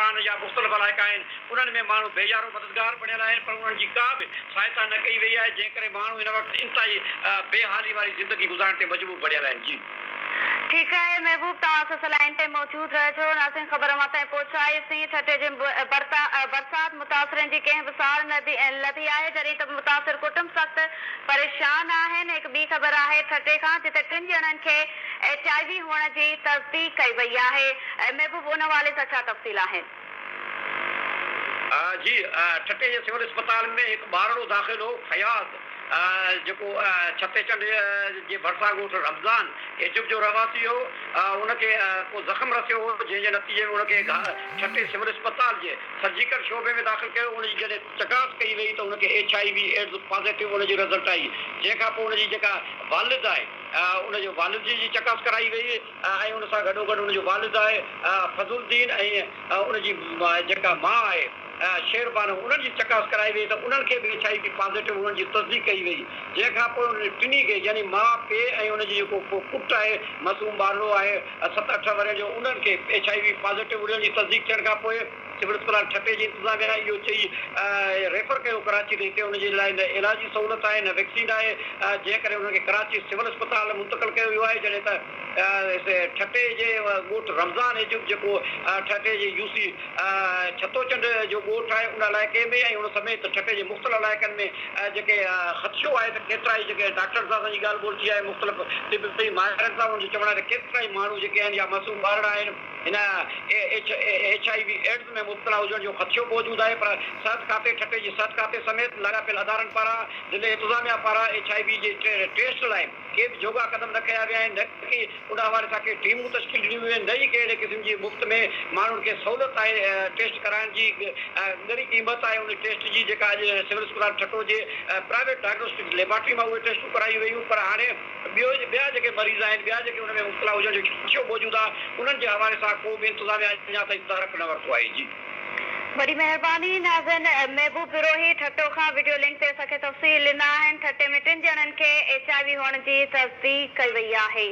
مڪان يا مختلف علائقا آهن انهن ۾ ماڻهو بي يارو مددگار بڻيل آهن پر انهن جي ڪا به سهائتا نه ڪئي وئي آهي جنهن ڪري ماڻهو هن وقت انتهائي بي حالي واري زندگي گذارڻ تي مجبور بڻيل آهن جي. ٺيڪ آهي محبوب توهان اسان سان لائين تي موجود رهجو ناظرين خبر اوهان تائين پهچائي سين ٺٽي جي برسات متاثرين جي ڪنهن به سار نه لڌي آهي جڏهن ته متاثر ڪٽنب سخت پريشان آهن هڪ ٻي خبر آهي ٺٽي کان جتي ٽن ڄڻن کي ايڇ I V هئڻ جي تصديق ڪئي وئي آهي محبوب ان حوالي سان ڇا تفصيل آهن. جي ٺٽي جي سول اسپتال ۾ هڪ ٻارڙو داخل هو فياض جيڪو ڇتي چنڊ جي ڀرسان ڳوٺ رمضان ايجب جو رهواسي هو ان کي ڪو زخم رسيو هو جنهن جي نتيجي ۾ ان کي ٺٽي سول اسپتال جي سرجيڪل شعبي ۾ داخل ڪيو ان جي جڏهن چڪاس ڪئي وئي ته ان کي H I V AIDS positive ان جي رزلٽ آئي جنهن کان پوء ان جي جيڪا والد آهي ان جو والد جي چڪاس ڪرائي وئي ۽ ان سان گڏوگڏ ان جو والد آهي فضل الدين ۽ ان جي جيڪا ماء آهي شير بانو انهن جي چڪاس ڪرائي وئي ته انهن کي به ايڇ I V positive هئڻ جي تصديق ڪئي وئي جنهن کان پوء انهن ٽنهي کي يعني ماء پيء ۽ ان جي جيڪو پٽ آهي معصوم ٻارڙو آهي ست اٺ ورهين جو انهن کي ايڇ I V positive هجڻ جي تصديق ٿيڻ کان پوء سول اسپتال ٺٽي جي انتظاميا اهو چئي ريفر ڪيو ڪراچي ته هتي ان جي لاء نه علاجي سهولت آهي نه ويڪسين آهي جنهن ڪري انهن کي ڪراچي سول اسپتال منتقل ڪيو ويو آهي جڏهن ته ٺٽي جي ڳوٺ رمضان ايجب جيڪو ٺٽي جي يو سي ڇتوچنڊ جو ڳوٺ آهي ان علائقي ۾ ۽ ان سميت ٺٽي جي مختلف علائقن ۾ جيڪي خدشو آهي ته ڪيترائي جيڪي ڊاڪٽرن سان اسان جي ڳالهه ٻولهه ٿي آهي مختلف طبي ماهرن سان انهن جو چوڻ آهي ته ڪيترائي ماڻهو جيڪي آهن يا معصوم ٻارڙا آهن هن ايڇ I V AIDS ۾ مبتلا هجڻ جو خدشو موجود آهي پر صحت کاتي ٺٽي جي صحت کاتي سميت لاڳاپيل ادارن پاران ضلعي انتظاميا پاران ايڇ I V جي ٽيسٽ لاء ڪي به جوڳا قدم نه کنيا ويا آهن نه ڪي ان حوالي سان ڪي ٽيمون تشڪيل ڏنيون ويون آهن نه ئي ڪي اهڙي قسم جي مفت ۾ ماڻهن کي سهولت آهي ٽيسٽ ڪرائڻ جي ڳري قيمت آهي ان ٽيسٽ جي جيڪا اڄ سول اسپتال ٺٽو جي پرائيويٽ ڊائگنوسٽڪ ليبارٽري مان اهي ٽيسٽون ڪرايون ويون پر هاڻي ٻيو ٻيا جيڪي مريض آهن، ٻيا جيڪي ان ۾ مبتلا هجڻ جو خدشو موجود آهي، انهن جي حوالي سان ڪو به انتظاميا اڃا تائين تحرڪ نه ورتو آهي. جي. وڏي مهرباني ناظرين محبوب بروهي ٺٽو کان وڊيو لنڪ تي اسان کي تفصيل ڏنا آهن ٺٽي ۾ ٽن ڄڻن کي ايڇ I V هئڻ جي تصديق ڪئي وئي آهي.